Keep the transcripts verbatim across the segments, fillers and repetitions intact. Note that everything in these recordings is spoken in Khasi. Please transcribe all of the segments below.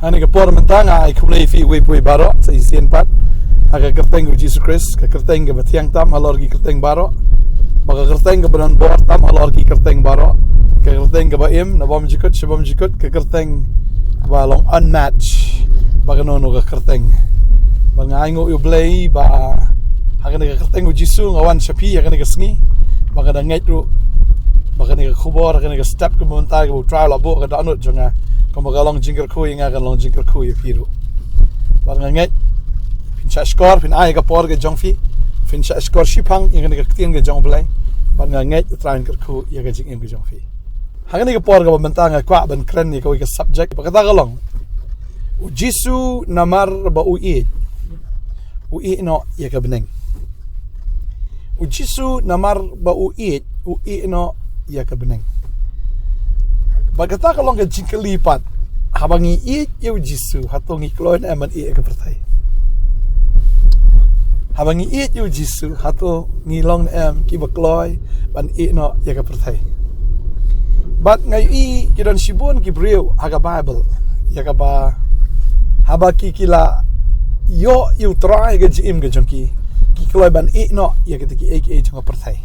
Ha kane ka por mynta nga ai khublei ïa phi uwei pa uwei baroh sa shisien pat ha ka kyrteng u Jisu Khrist, ka kyrteng kaba thiang tam halor ki kyrteng baroh, bad ka kyrteng kaba donbor tam halor ki kyrteng baroh, ka kyrteng kaba im na bymjukut sha bymjukut, ka kyrteng ba long unmatched ba kano kano ka kyrteng. Bad nga ai nguh ïa u Blei ba ha kane ka kyrteng u Jisu nga wan sha phi ha kane ka sngi, ba nga da ngeit ruh ba kane ka khubor, kane ka step kaba mynta kaba u Trai u la buh ha ka dohnud jong nga, kumba ka long jingkyrkhu ïa nga, kan long jingkyrkhu ïa phi ruh. Bad nga ngeit phin shah shkor, phin ai ka por ka jong phi, phin shah shkor shiphang ïa kane ka ktien ka jong u Blei. Bad nga ngeit u Trai un kyrkhu ïa ka jingim ka jong phi. Ha kane ka por kaba mynta nga kwah ban kren ïa kawei ka subject ba kata ka long: U Jisu namar ba u ïeit, u ïeh noh ïa ka bneng. U Jisu namar ba u ïeit, u ïeh noh ïa ka bneng. Bad kata ka long ka jingkylli pat. Haba ngi ïeit ïa u Jisu, hato ngi kloi ne em ban ïeh ïa ka pyrthei? Haba ngi ïeit ïa u Jisu, hato ngi long ne em kiba kloi ban ïeh noh ïa ka pyrthei? Bad nga ïohi ki don shibun ki briew ha ka Baibl ïa kaba haba ki, ki la ïoh ïa u Trai ha ka jingim ka jong ki, ki kloi ban ïeh noh ïa kita kiei kiei jong ka pyrthei.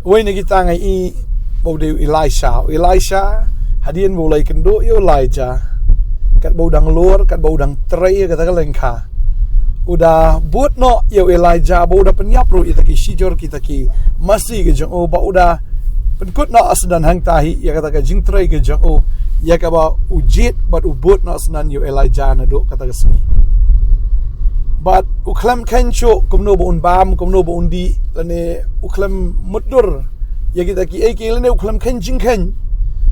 Uwei na kita nga ïohi ba u dei u Elisha. U Elisha, hadien ba u la ïakynduh ïa u Elijah, katba u dang lur, katba u dang trei ha kata ka lyngkha, u da bud noh ïa u Elijah, bad u da pynïap ruh ïa kita ki shijur, kita ki masi ka jong u, bad u da pynkut noh sdang hangta hi ïa kata ka jingtrei ka jong u, ïa kaba u jied bad u bud noh sdang ïa u Elijah naduh kata ka sngi. Bad u khlem kheiñ shuh kumno ba un bam, kumno ba un dih, lane u khlem mutdur ïa kita kiei kiei, lane u khlem kheiñ jingkheiñ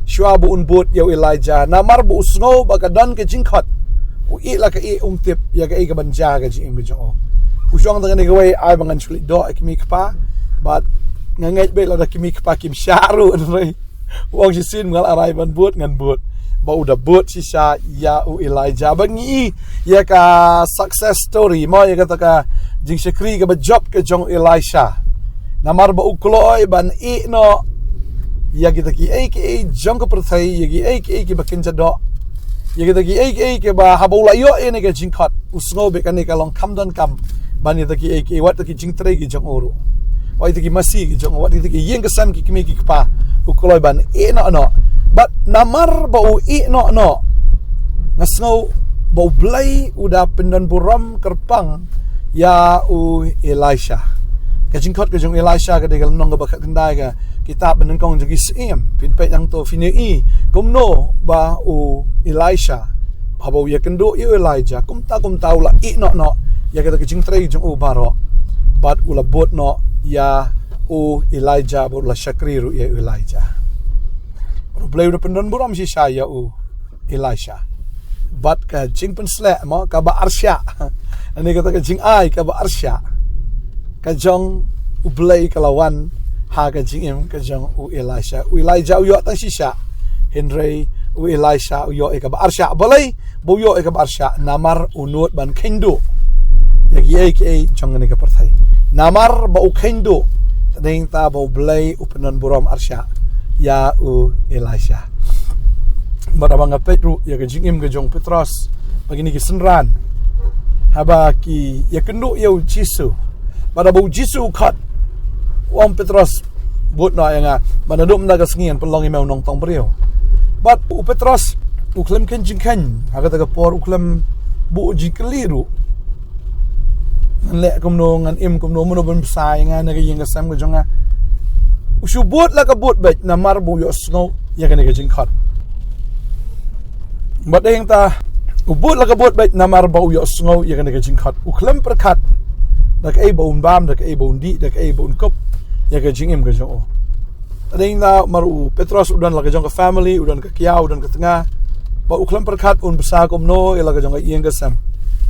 shuwa ba un bud ïa u Elijah, namar ba u sngew ba ka don ka jingkhot. U ïeh la ka ïeh, um tip ïa kaei kaban jia ha ka jingim ka jong u. U shong tang kane kawei, ai ba ngan shu leit doh ïa ki kmie ki kpa. Bad nga ngeit beit lada ki kmie ki kpa kim shah ruh, hynrei u ong shisien, nga la rai ban bud, ngan bud. Bad u da bud shisha ïa u Elijah. Bad ngi i ïa ka success story, mo, ïa kata ka jingshakri kaba jop ka jong u Elisha. Namar ba u kloi ban ïeh noh ïa kita kiei kiei jong ka pyrthei, ïa kiei kiei kiba kynja doh, ïa kita kiei kiei kiba haba u la ïoh ïa kane ka jingkhot, u sngew ba kane ka long kam donkam ban ïa kita kiei kiei, wat kita ki jingtrei ki jong u ruh, wat kita ki masi ki jong u, wat kita ki ïing ki sem, ki kmie ki kpa, u kloi ban ïeh noh noh. Bad namar ba u ïeh noh noh, nga sngew ba u Blei u da pyndon burom kyrpang ïa u Elisha. Ka jingkhot ka jong u Elisha ka dei ka lynnong kaba khatkhyndai ka kitab ba nyngkong jong ki Syiem. Phin peit hangto phin ïohi kumno ba u Elisha, haba u ïakynduh ïa u Elijah, kumta kumta u la ïeh noh noh ïa kata ka jingtrei jong u baroh. Bad u la bud noh ïa u Elijah, bad u la shakri ruh ïa u Elijah. Bad u Blei u da pyndon burom shisha ïa u Elisha. Bad ka jingpynsleh, mo, kaba arshah, ani kata ka jingai kaba arshah ka jong u Blei ka la wan ha ka jingim ka jong u Elisha. U Elijah u ïoh tang shisha, hynrei u Elisha u ïoh ïa kaba arshah. Balei ba u ïoh ïa kaba arshah? Namar u nud ban kheiñ duh ïa kiei kiei jong kane ka pyrthei. Namar ba u kheiñ duh, ta dei ta ba u Blei u pyndon burom arshah ïa u Elisha. Bad haba nga peit ruh ïa ka jingim ka jong u Petros bad kine ki synran, haba ki ïakynduh ïa u Jisu, bad haba u Jisu u khot, u ong, Petros, bud noh ïa nga, bad naduh mynta ka sngi ngan pynlong ïa me u nongtong briew. Bad u Petros u khlem kheiñ jingkheiñ ha kata ka por, u khlem buh jingkylli ruh, ngan leh kumno, ngan im kumno, mano ban bsa ïa nga na ka ïing ka sem ka jong nga. U shu bud la ka bud beit namar ba u ïohsngew ïa kane ka jingkhot. Bad hangta, u bud la ka bud beit namar ba u ïohsngew ïa kane ka jingkhot. U khlem pyrkhat da kaei ba un bam, da kaei ba un dih, da kaei ba un kup ïa ka jingim ka jong u. Hynrei namar u Petros u don la ka jong ka family, u don ka kiaw, u don ka tnga, bad u khlem pyrkhat un bsa kumno ïa la ka jong ka ïing ka sem.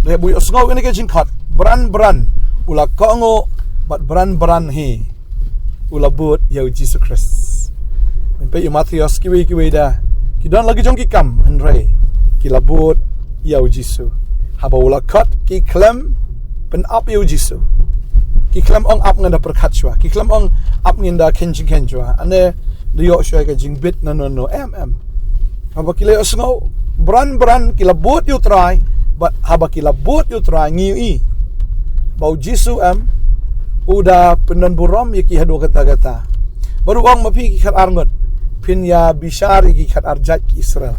Hynrei ba u ïohsngew ïa kane ka jingkhot, bran bran u la kohnguh, bad bran bran hi u la bud ïa u Jisu Khrist. Peit ïa u Mathaios, kiwei kiwei de ki don la ki jong ki kam, hynrei ki la bud ïa u Jisu. Haba u la khot, ki khlem pynap ïa u Jisu. Ki khlem ong, ap, ngan da pyrkhat shuwa. Ki khlem ong, ap, ngin da kheiñ jingkheiñ shuwa. Ane da ïoh shuwa ka jingbit na no no, em, em. Haba ki la ïohsngew, bran bran ki la bud ïa u Trai, bad haba ki la bud ïa u Trai ngi ïohi ba u Jisu em u da pyndon burom ïa ki haduh katta katta. Bad u ong, ma phi ki khatar ngut, phin ïa bishar ïa ki khatar jait ki Israel.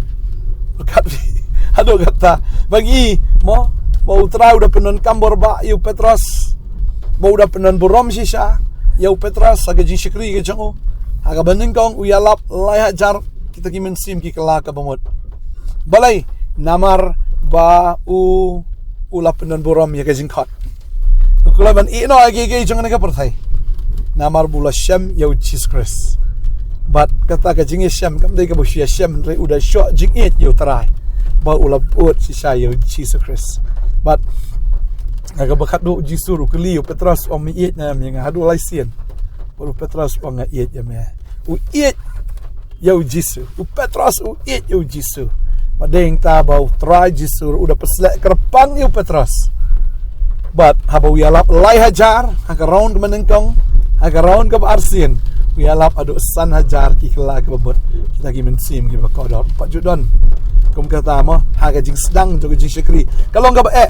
Kat phi, haduh katta. Ba ngi mo, ba u Trai u da pyndonkam bor ba ïa u Petros, ba u da pyndon burom shisha ïa u Petros ha ka jingshakri ka jong u. Ha kaba nyngkong u ïalap lai hajar kita ki mynsiem ki kylla ka bamut. Balei? Namar ba u, u la pyndon burom ïa ka jingkhot. U kloi ban ïeh noh ïa kiei kiei jong kane ka pyrthei. Namar ba u la shem ïa u Jisu Khrist. Bad kata ka jingïashem kam dei kaba shu ïashem, hynrei u da shoh jingïeit ïa u Trai ba u la bud shisha ïa u Jisu Khrist. Bad ha kaba khatduh u Jisu u kylli u Petros, u ong, me ïeit ne em ïa nga? Haduh lai sien. Bad u Petros u ong, nga ïeit ïa me. U ïeit ïa u Jisu. U Petros u ïeit ïa u Jisu. Bad dei nangta ba u Trai Jisu u da pynsleh kyrpang ïa u Petros. Bad haba u ïalap lai hajar ha ka round kaba nyngkong, ha ka round kaba arsien u ïalap haduh san hajar ki kylla ka bamut, kita ki mynsiem kiba kordor. Pat ju don kum kata mo ha ka jingsdang jong ka jingshakri. Ka long kaba eh.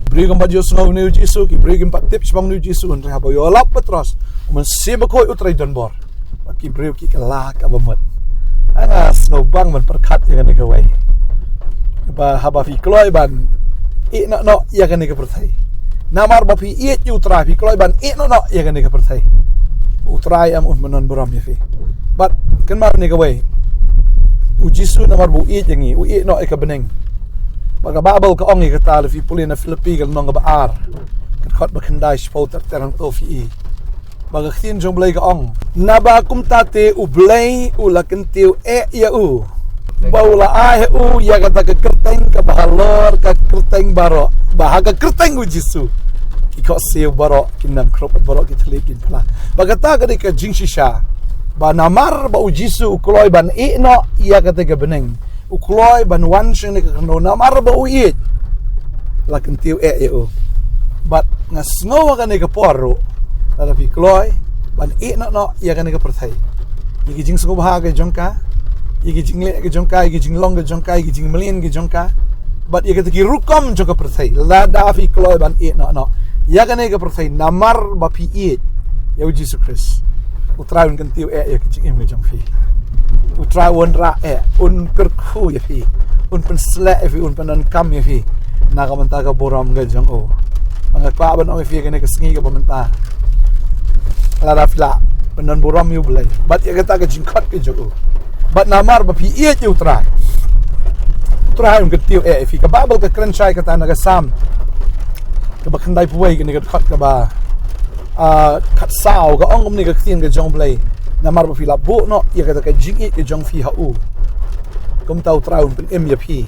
Briew kim pat ju sngew une u Jisu, ki briew kim pat tip shaphang une u Jisu, hynrei haba u ïalap u Petros, u Mynsiem Bakhuid u trei donbor. Ba ki briew ki kylla ka bamut. Nga sngewbang ban pyrkhat ïa kane kawei. Ba haba phi kloi ban ïeh noh noh ïa kane ka pyrthei, namar ba phi ïeit ïa u Trai, phi kloi ban ïeh noh noh ïa kane ka pyrthei, u Trai em un pyndon burom ïa phi. Bad kynmaw kane kawei, u Jisu namar ba u ïeit ïa ngi, u ïeh noh ïa ka bneng. Ba ka Baibl ka ong ïa kata, lada phi pule na Philippi ka lynnong kaba ar, ka dkhot ba khyndai, shiphew ter ter hangto phi i ba ka ktien jong u Blei ka ong, naba kumta te u Blei u la kyntiew eh ïa u, ba u la ai ha u ïa kata ka kyrteng kaba halor ka kyrteng baroh, ba ha ka kyrteng u Jisu ki khohsiew baroh kin nang khrup, baroh ki thylliej kin phla. Ba kata ka dei ka jingshisha, ba namar ba u Jisu u kloi ban ïeh noh ïa kata ka bneng, u kloi ban wan sha kane ka khyndew namar ba u ïeit, la kyntiew eh ïa u. Bad nga sngew ha kane ka por ruh, lada phi kloi ban ïeh noh noh ïa kane ka pyrthei, ïa ki jingsngewbha ki jong ka, ïa ki jingleh ki jong ka, ïa ki jinglong ki jong ka, ïa ki jingmlien ki jong ka, bad ïa kita ki rukom jong ka pyrthei, lada phi kloi ban ïeh noh noh ïa kane ka pyrthei namar ba phi ïeit ïa u Jisu Khrist, u Trai un kyntiew eh ïa ka jingim ka jong phi. U Trai un rah eh, un kyrkhu ïa phi, un pynsleh ïa phi, un pyndonkam ïa phi na ka bynta ka burom ka jong u. Nga kwah ban ong ïa phi kane ka sngi kaba mynta, lada phi lah pyndon burom ïa u Blei bad ïa kata ka jingkhot ka jong u, bad namar ba phi ïeit ïa u Trai, u Trai un kyntiew eh ïa phi. Ka Baibl ka kren shai kata na ka Salm kaba khyndai phew wei, kane ka dkhot kaba, ah, khatsaw, ka ong kumne ka ktien ka jong u Blei, namar ba phi la buh noh ïa kata ka jingïeit ka jong phi ha u, kumta u Trai un pynim ïa phi,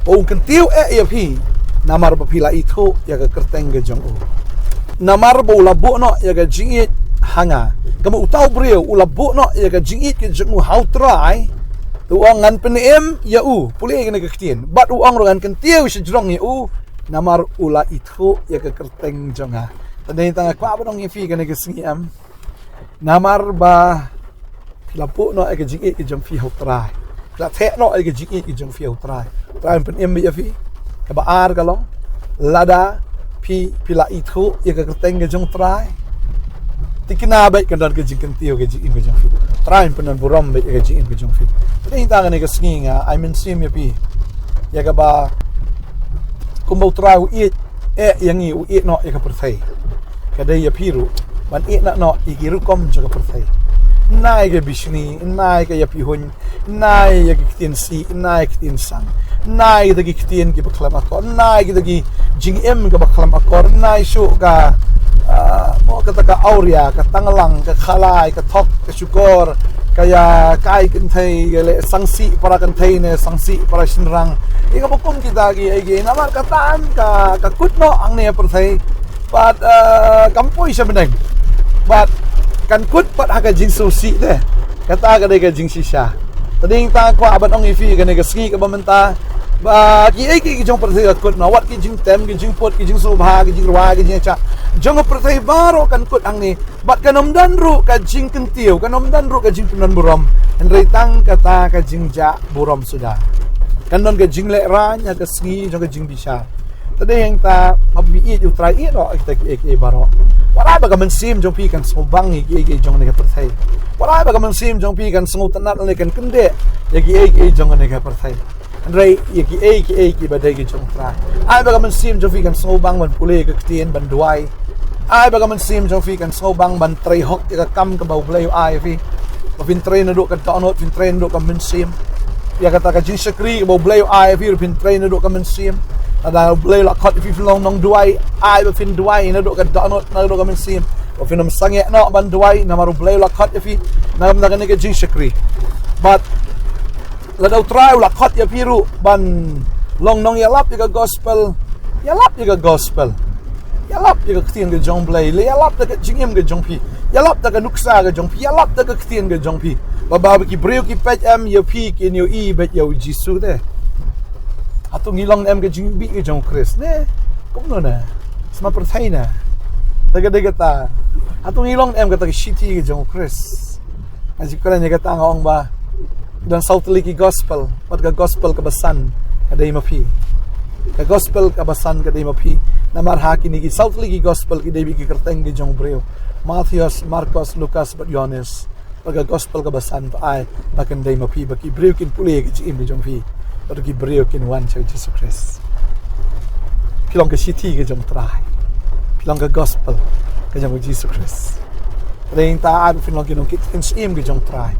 ba un kyntiew eh ïa phi, namar ba phi la ithuh ïa ka kyrteng ka jong u. Namar ba u la buh noh ïa ka jingïeit ha nga. Kaba uta u briew u la buh noh ïa ka jingïeit ka jong u ha u Trai, te u ong, ngan pynim ïa u. Pule ïa kane ka ktien. Bad u ong ruh, ngan kyntiew shajrong ïa u, namar u la ithuh ïa ka kyrteng jong nga. Te dei tang nga kwah ban ong ïa phi kane ka sngi, em, namar ba phi la buh noh ïa ka jingïeit ka jong phi ha u Trai, phi la theh noh ïa ka jingïeit ka jong phi ha u Trai, u Trai un pynim ïa phi. Kaba ar ka long, lada phi, phi la ithuh ïa ka kyrteng ka jong u Trai, thikna beit kan don ka jingkyntiew ka jingim ka jong phi. U Trai un pyndon burom beit ïa ka jingim ka jong phi. Te dei tang kane ka sngi nga ai mynsiem ïa phi, ïa kaba kumba u Trai u ïeit eh ïa ngi, u ïeit noh ïa ka pyrthei, ka dei ïa phi ruh ban ïeit noh noh ïa ki rukom jong ka pyrthei. Nai ka bishni, nai ka ïapeihuiñ, nai ïa ki ktien sih, nai ki ktien sang, nai kita ki ktien kiba khlem akor, nai kita ki jingim kiba khlem akor, nai shuh ka, ah, mo, kata ka awria, ka tanglang, ka khalai, ka thok, ka shukor, ka ïa kai kynthei, ka leh sangsih para kynthei ne sangsih para shynrang. Ïa kaba kum kita ki, ïa ki, namar kata ka, ka kut noh hangne ha pyrthei. Bad, eh, kam poi sha bneng. Bad kan kut pat ha ka jingsngewsih te. Kata ka dei ka jingshisha. Te dei tang kwah ban ong ïa phi kane ka sngi kaba mynta, Ba kiei kiei ki jong pyrthei ka kut noh, wat ki jingtem, ki jingput, ki jingsngewbha, ki jingrwai, ki jingïacha jong ka pyrthei baroh kan kut hangne. Bad kan ym don ruh ka jingkyntiew, kan ym don ruh ka jingpyndonburom. Hynrei tang kata ka jingjah burom suda. Kan don ka jinglehrain ha ka sngi jong ka jingbishar. Te dei hangta, haba phi ïeit ïa U Trai, ïeit noh ïa kita kiei kiei baroh. Wat ai ba ka mynsiem jong phi kan sngewbang ïa kiei kiei jong kane ka pyrthei. Wat ai ba ka mynsiem jong phi kan sngewtynnat lane kan kyndit ïa kiei kiei jong kane ka pyrthei. Hynrei ïa kiei kiei kiba dei ki jong U Trai. Ai ba ka mynsiem jong phi kan sngewbang ban pule ïa ka ktien, ban duwai. Ai ba ka mynsiem jong phi kan sngewbang ban trei hok ïa ka kam kaba U Blei u ai ïa phi. Ba phin trei naduh ka dohnud, phin trei naduh ka mynsiem. Ïa kata ka jingshakri kaba U Blei u ai ïa phi ruh phin trei naduh ka mynsiem. Lada U Blei u la khot ïa phi phin long nongduwai, ai ba phin duwai naduh ka dohnud, naduh ka mynsiem. Ba phin ym sangeh noh ban duwai namar U Blei u la khot ïa phi na ka bynta kane ka jingshakri. Bad lada U Trai u la khot ïa phi ruh ban long nongïalap ïa ka gospel, ïalap ïa ka gospel. Ïalap ïa ka ktien ka jong U Blei, leh ïalap da ka jingim ka jong phi. Ïalap da ka nuksa ka jong phi, ïalap da ka ktien ka jong phi. Ba, ba ki briew ki peit em ïa phi, kin ïohi beit ïa U Jisu te. Hato ngi long ne em ka jingïohi ka jong U Khrist ne? Kumno ne? Sma pyrthei ne? Da ka, da kata. Hato ngi long ne em kata ka shithi ka jong U Khrist? Nga ju kren ïa kata, nga ong ba don saw tylli ki gospel, bad ka gospel kaba san ka dei ma phi. Ka gospel kaba san ka dei ma phi. Namar ha kine ki saw tylli ki gospel ki dei beit ki kyrteng ki jong u briew. Mathaios, Markos, Lukas bad Ïohannes. Bad ka gospel kaba san ka ai ba kan dei ma phi, ba ki briew kin pule ïa ka jingim ka jong phi, bad ki briew kin wan sha U Jisu Khrist. Phi long ka shithi ka jong U Trai. Phi long ka gospel ka jong U Jisu Khrist. Te dei hangta ai ba phin long ki nongkit ktien syiem ka jong U Trai.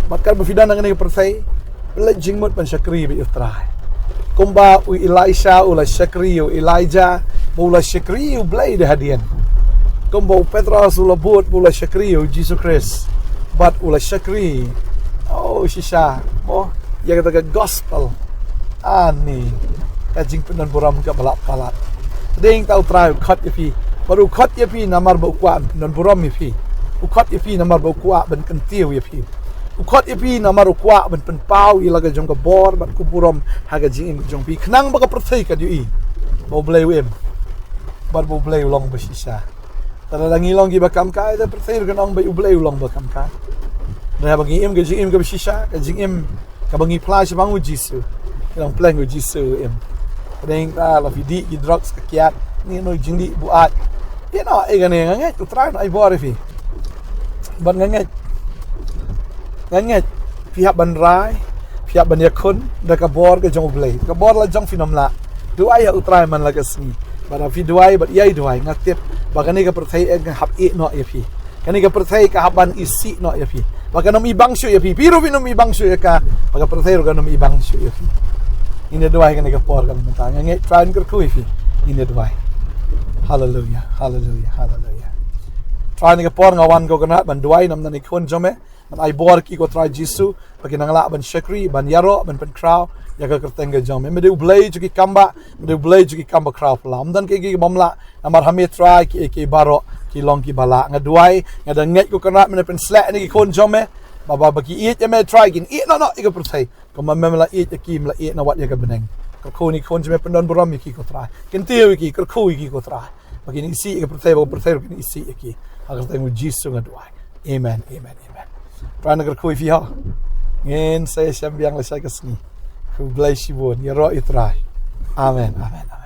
Bad katba phi don ha kane ka pyrthei, pynleit jingmut ban shakri bad U Trai. Kumba u Elisha u la shakri ïa u Elijah, ba u la shakri ïa U Blei da hadien. Kumba u Petros u la bud, ba u la shakri ïa U Jisu Khrist. Bad u la shakri, oh, shisha, oh, ïa kata ka gospel. Ani ka jingpyndonburom kaba la palat. Te dei hangta U Trai u khot ïa phi. Bad u khot ïa phi namar ba u kwah ban pynburom ïa phi. U khot ïa phi namar ba u kwah ban kyntiew ïa phi. U khot ïa phi namar u kwah ban pynpaw ïa la ka jong ka bor bad ka burom ha ka jingim ka jong phi. Khnang ba ka pyrthei kan ïohi ba U Blei u im bad ba U Blei u long ba shisha. Te lada ngi long kiba kam kai, te pyrthei ruh kan ong ba U Blei u long ba kam kai. Te haba ngi im ka jingim kaba shisha, ka jingim kaba ngi phla shaphang U Jisu, ngi long pleng U Jisu u im. Te dei hangta la phi dih ki drugs, ka kiad, ne kano ka jingdih buaid, ïa, noh ïa kane, nga ngeit U Trai un ai bor ïa phi. Bad nga ngeit, nga ngeit phi hap ban rai, phi hap ban ïakhun da ka bor ka jong U Blei. Ka bor la jong phin ym lah. Duwai ha U Trai man la ka sngi. Bad haba phi duwai bad ïai duwai, nga tip ba kane ka pyrthei kan hap ïeh noh ïa phi. Kane ka pyrthei ka hap ban isih noh ïa phi. Ba kan ym ibang shuh ïa phi. Phi ruh phin ym ibang shuh ïa ka. Ba ka pyrthei ruh kan ym ibang shuh ïa phi. Ngin ïa duwai kane ka por ka mynta. Nga ngeit Trai un kyrkhu ïa phi. Ngin ïa duwai. Haleluia, haleluia, haleluia. Trai, kane ka por nga wan, ko Kynrad, ban duwai namar ki khun jong me. Ban ai bor ïa ki, ko Trai Jisu, ba kin nang lah ban shakri, ban ïaroh, ban pynkhraw ïa ka kyrteng ka jong me. Me dei U Blei jong ki kam ba, me dei U Blei jong ki kam ba khraw palat. Ym don kiei kiei ki bym lah, namar ha me Trai kiei kiei baroh ki long kiba lah. Nga duwai, nga da ngeit, ko Kynrad, men pynshlur ïa ki khun jong me, ba, ba, ba ki ïeit ïa me Trai, kin ïeh noh noh ïa ka pyrthei. Kumba me la ïeit ïa ki, me la ïeit noh wat ïa ka bneng. Kyrkhu ïa ki khun jong me, pyndonburom ïa ki, ko Trai. Kyntiew ïa ki, kyrkhu ïa ki, ko Trai. Ba kin isih ïa ka pyrthei, ba ka pyrthei ruh kan isih ïa ki. Ha ka kyrteng U Jisu nga duwai. Amen, amen, amen. Trai un kyrkhu ïa phi ho. Ngin sa ïashem biang lashai ka sngi. Khublei shibun, ïaroh ïa U Trai. Amen, amen, amen.